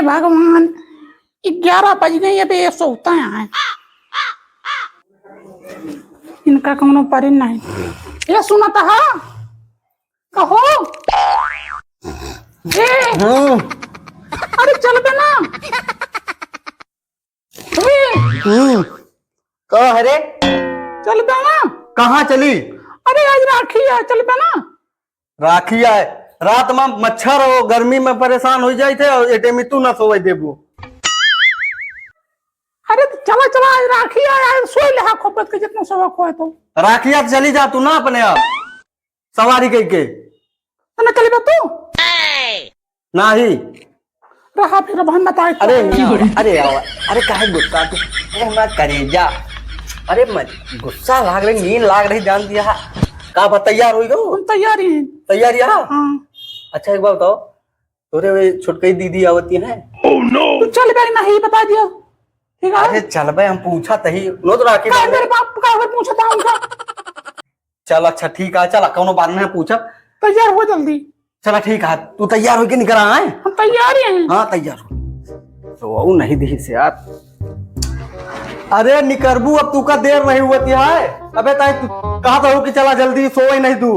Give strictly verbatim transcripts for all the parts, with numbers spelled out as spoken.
भगवान, ग्यारह बज गई, अबे ये सोता है। इनका कौनो परी नहीं। ये सुनत हा? कहो। ए, हाँ। अरे चलबे ना। ए, हम्म। का हरे? चलबे ना। कहाँ चली? अरे आज राखी है, चलबे ना। राखी आए, रात में मच्छर हो, गर्मी में परेशान हो जाई थे और ए time में तू ना सोवे देबू। अरे तो चला, चला, आज राखी आए, आज सोई लेहा खोपत के जितना सोवा खोए तो। राखी आज चली जा तू ना अपने आप, सवारी कई के। तो ना चली तू? नाही। रहा फिर अब हम बताए तो। अरे, अरे, अरे, काहे गुस्सा तू? अरे, हमार करेजा। अरे, मत, गुस्सा लाग रही, नींद लाग रही, जान दिया। का बात, तैयार होई गो? हम तैयार ही हैं। तैयार ही है? हाँ। अच्छा, एक बात बताओ, तोरे वे छोटकई दीदी आवती हैं? तू चल बे, नहीं बता दिया। ठीक है? अरे, चल बे, हम पूछा तही, नो तो राखी का बांधे। मेरे बाप का अगर पूछा था उनका? चल, अच्छा, ठीक है, चला, कौनो बात नहीं, पूछब। तैयार हो जल्दी। चला, ठीक है, तू तैयार होके निकल आए। हम तैयार ही हैं। हाँ, तैयार हो। तो वो नहीं दिही से यार। अरे, निकरबू, अब तू का देर नहीं हुआ है। अबे, ताई, तू कहा था कि चला जल्दी, सोए नहीं तू।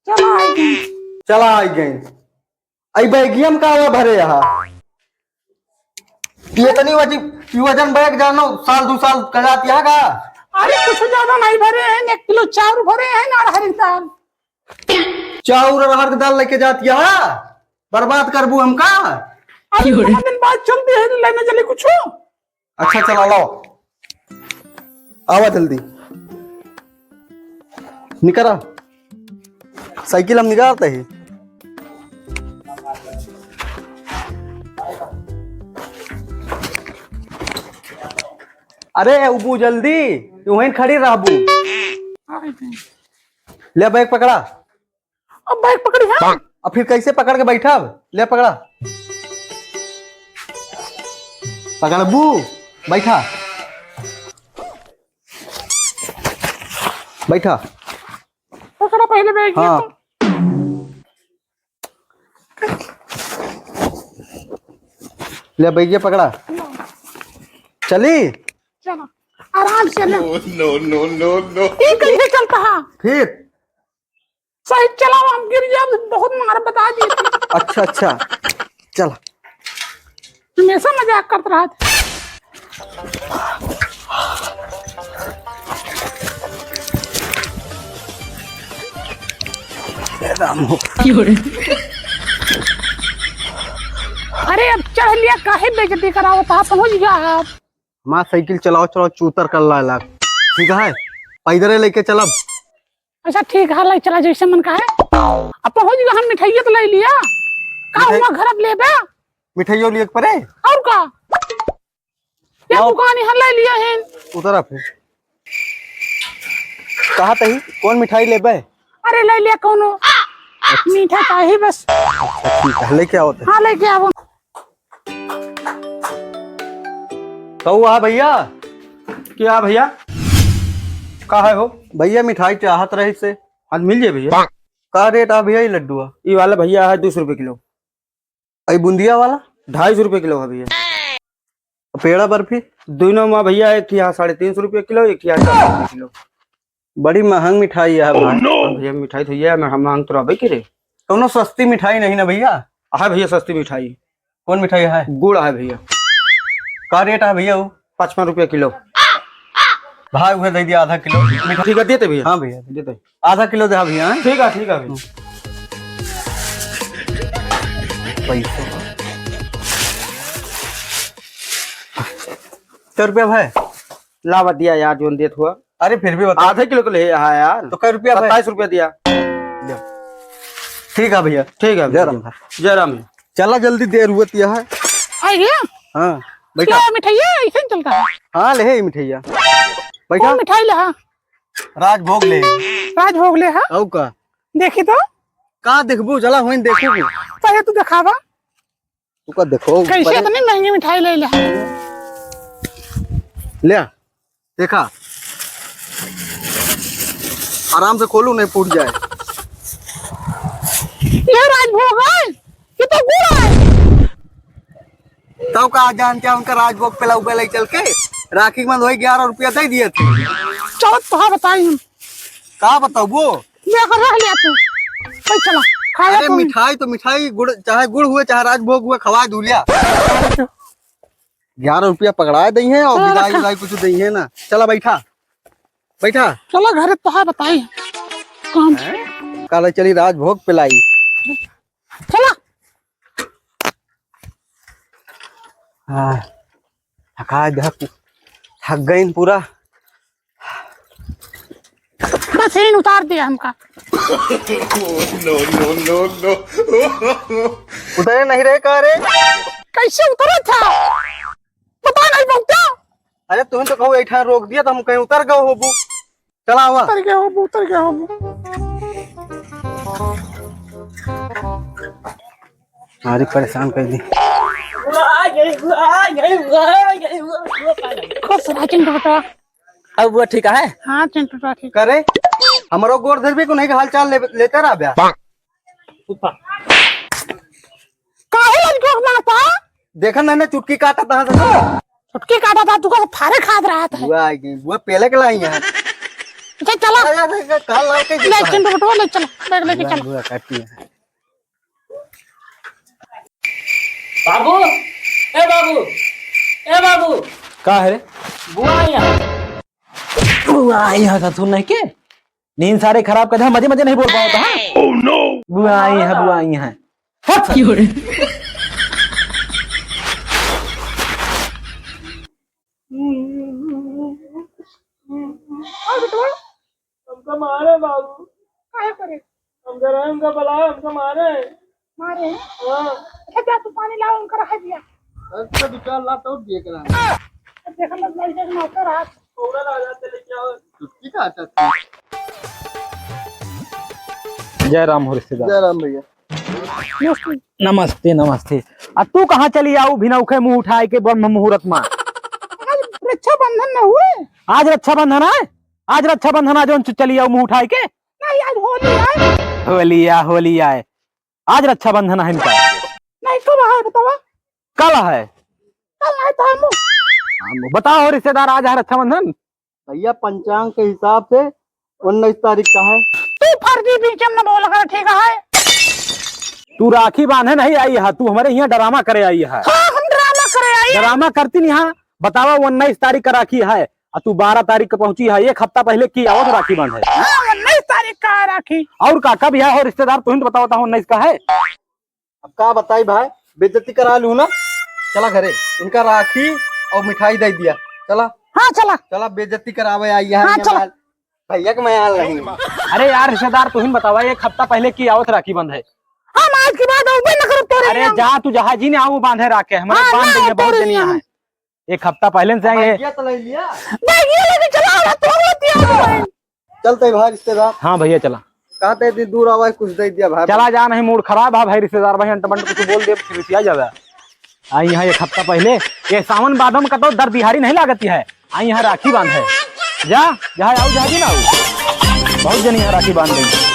चला, आई गई। चला, आई गई। आई बैगिया में का हुआ भरे यहाँ? ये तनी वजी-, ये वजन बैग जानो, साल दू साल का जात यहाँ का? अरे, कुछ ज्यादा नहीं भरे हैं, एक किलो चाउर भरे हैं ना, अरहर की दाल। चाउर और अरहर की दाल लेके जात यहाँ? बर्बाद करबू हमका? अरे, कितना दिन बाद चलती है, लेने चली कुछ। अच्छा, चला, लाओ। आवा जल्दी। निकरा। साइकिल हम निकालते ही। अरे, उबू जल्दी। तू वहीं खड़ी रहबू। ले, बैग पकड़ा। अब बैग पकड़ी, हाँ? अब फिर कैसे पकड़ के बैठब? ले पकड़ा। पकड़बू, बैठा। बैठा। पकड़ा पहले बैग, ये हाँ। तो। ले बैग ये पकड़ा। चली? चलो, आराम से ले। No, no, no, no, no। ये कैसे चलता है? फिर? सही चलाओ, हम गिर जाब, बहुत मार बता दी। अच्छा, अच्छा, चल। हमेशा मजाक करत रहत। राम हो। अरे, अब चढ़ लिया, काहे बेइज्जती करावत ह? पहुँच गया आप। हमार साइकिल चलाओ, चलाओ, चूतर कर ला लाग। ठीक है, पैदल लेके चलब। अच्छा, ठीक है, लाई चला, जैसे मन का है। अब पहुँच गया, हम मिठाइया तो ले लिया। का मिठाई हुआ, घर अब लेबे? मिठाइयो लिए परे? और का? या लाओ। दुकान यहाँ ले लिया है। उतरा फिर। कहा तही, कौन मिठाई लेबे? अरे, ले लिया कौनो। अच्छा। मीठा चाही बस। अच्छा, ठीक है, लेके आओ तो। हाँ, लेके आओ। कहू हा भैया? क्या भैया? का है हो? भैया, मिठाई चाहत रही से। आज मिल जाए भैया। का रेट आ भैया, ई लड्डुआ? ई वाला भैया है दो सौ रुपये किलो। आई बुंदिया वाला? ढाई सौ रुपये किलो है भैया। पेड़ा बर्फी? दोनों में भैया, एक ठिया साढ़े तीन सौ रुपये किलो, एक ठिया चार सौ रुपये किलो। बड़ी महंग मिठाई है भाई। हाँ भैया, मिठाई तो ये है, मैं, हम महंग तो रहबे करे। कौनो सस्ती मिठाई नहीं ना भैया? हाँ भैया, सस्ती मिठाई। कौन मिठाई है? गुड़ है भैया। का रेट है भैया वो? पचपन रुपये किलो। भाई, उहे दे दिया आधा किलो। ठीक है, देते भैया। हाँ भैया। देते। आधा किलो दे भैया, हैं? ठीक है, ठीक है भैया। पैसा। कै रुपया भाई? लावा दिया यार, जोन देत हुआ। अरे, फिर भी बता। आधा किलो तो ले आया यार। तो कै रुपया भाई? सत्ताईस रुपया दिया। ले। ठीक है भैया। ठीक है जय भैया। राम। जय राम। चला, जल्दी, देर हुआ तिया है। आई गया? हाँ, बैठा। क्या मिठाइया ऐसे ही चलता है? हाँ, ले ही मिठाइया। बैठा। कौन मिठाई ले हा? राजभोग ले। राजभोग ले हा? औ का? देखी तो। का देखबू? चला, वहीं देखबू। पहले तू दिखावा। तू का देखो, कैसे पहले इतनी महंगी मिठाई ले ले? ले, देखा, आराम से खोलू, नहीं फूट जाए। ये राजभोग है, ये तो गुड़ है। तो का जान के उनका राजभोग पिलाऊ बेलाई चल के राखी के बाद वही ग्यारह रुपया दे दिए थे। चलो तो हाँ बताई हम। का बताबो? ले कर रख लिया तू। चल चला, खाया अरे तू। मिठाई तो मिठाई, गुड़, चाहे गुड़ हुए, चाहे राजभोग हुए, खवा दूलिया। ग्यारह रुपया पकड़ाए दई है और चला विदाई रखा। विदाई कुछ दई है ना। चला बैठा, बैठा। चला घरे तो हाँ बताई। काम। हैं? काले चली राजभोग पिलाई। चला। हाँ, थका देह, थक गइन पूरा। बस यही उतार दिया हमका। No, no, no, no। उतरे नहीं रहे का रे? कैसे उतरा था? पता नहीं बहुता। अरे तुम तो कहू ऐठा रोक दिया तो हम कहीं उतर गए होबू। चला आवा। उतर गया होबू, उतर गया होबू। अरे परेशान कर दी। खुश रहा चिंटू बेटा। अब वो ठीक है? हाँ चिंटू बेटा ठीक। करे, हमरो गोर धरबी को नहीं के हाल चाल ले, लेते रह बे। काहे लड़कियों को मारता? देखा ना, ना चुटकी काटा था तो। चुटकी काटा था, तू का फारे खात रहा था। बुआ आई गई, बुआ पहले के लाई है। अच्छा चला। अरे, अरे, अरे, काल लाल के ले देखा। चिंटू बेटवा ले चल, बैग लेके बुआ, चल। बुआ काटी है। बाबू, ए बाबू, ए बाबू। का है रे? बुआ आई है। बुआ आई है ससुर नहीं के? नींद सारे खराब कर दे, मजे मजे नहीं बोल पावत, हाँ? Oh no! बुआ आई है, बुआ आई है। हट! हमका मारे बाबू। काहे करे? हम घर आए, हमका बुलाए, हमका मारे। मारे? हाँ। अच्छा, जा तू पानी लाओ, उनका रख दिया। अच्छा, दो चार लात और दिए करा। अब देखा, लग लग जाए, ना तो रात। कौड़ा ला जाते लेके आओ। चुटकी काटा था। जय राम हो रिश्तेदार। जय राम भैया। नमस्ते, नमस्ते। आ तू कहाँ चली आऊ बिना उखे मुँह उठाए के ब्रह्म मुहूर्त मा? आज रक्षाबंधन न हुए? आज रक्षाबंधन है? आज रक्षाबंधन, आज उन चली आऊ मुँह उठाए के? नहीं, आज होली है। होली आ, होली आए। आज रक्षाबंधन है इनका। नहीं, कब है बतावा? कल है। कल नहीं तो हम। हम बताओ रिश्तेदार, आज है रक्षाबंधन। भैया, पंचांग के हिसाब से उन्नीस तारीख का है। तू फर्जी बीच में न बोला कर, ठीक है? तू राखी बांधे नहीं आई है, तू हमारे यहाँ ड्रामा करे आई है। हाँ, हम ड्रामा करे आई है। ड्रामा करती नहीं है। बतावा, उन्नीस तारीख का राखी है, आ तू बारह तारीख का पहुँची है, एक हफ्ता पहले की आवत राखी बांधे। हाँ, उन्नीस तारीख का है राखी। और का, कब है हो रिश्तेदार, तुहिन तो बतावा, बतावा, उन्नीस का है। अब का बताई भाई, बेइज्जती करा लूँ ना। चला घरे, इनका राखी और मिठाई दे दिया। चला। हाँ, चला। चला, बेइज्जती करावे आई यहाँ हाँ, के चला। माल। भैया के मैं आ रही। अरे यार रिश्तेदार, तुहिन बतावा, एक हफ्ता पहले की आवत राखी बंध है। हम आज के बाद अउबे न करब तोरे अरे यहाँ। जा, तू जहाँ जी ने आऊ बांधे राखे, हमारे हाँ, बांध ना देंगे, बहुत तोरे जनी यहाँ। है। एक हफ्ता पहले से आई है। बैगिया तो ले लिया। बैगिया लेके चला, रहा तू लोग तिया भाई। चलते भाई रिश्तेदार। हाँ भैया, चला। कहते इतनी दूर आवा, कुछ दे दिया भाई। चला जा, नहीं मूड खराब है भाई रिश्तेदार, भाई अंट बंट कुछ बोल दे, फिर रिसिया जावे। आई यहाँ एक हफ्ता पहले, ये सावन बाद में कतो दर दिहाड़ी नहीं लागती है, आई यहाँ राखी बांधे। जा, जहाँ आऊ, जहाँ भी ना आऊ, बहुत जन यहाँ राखी बांध देंगे।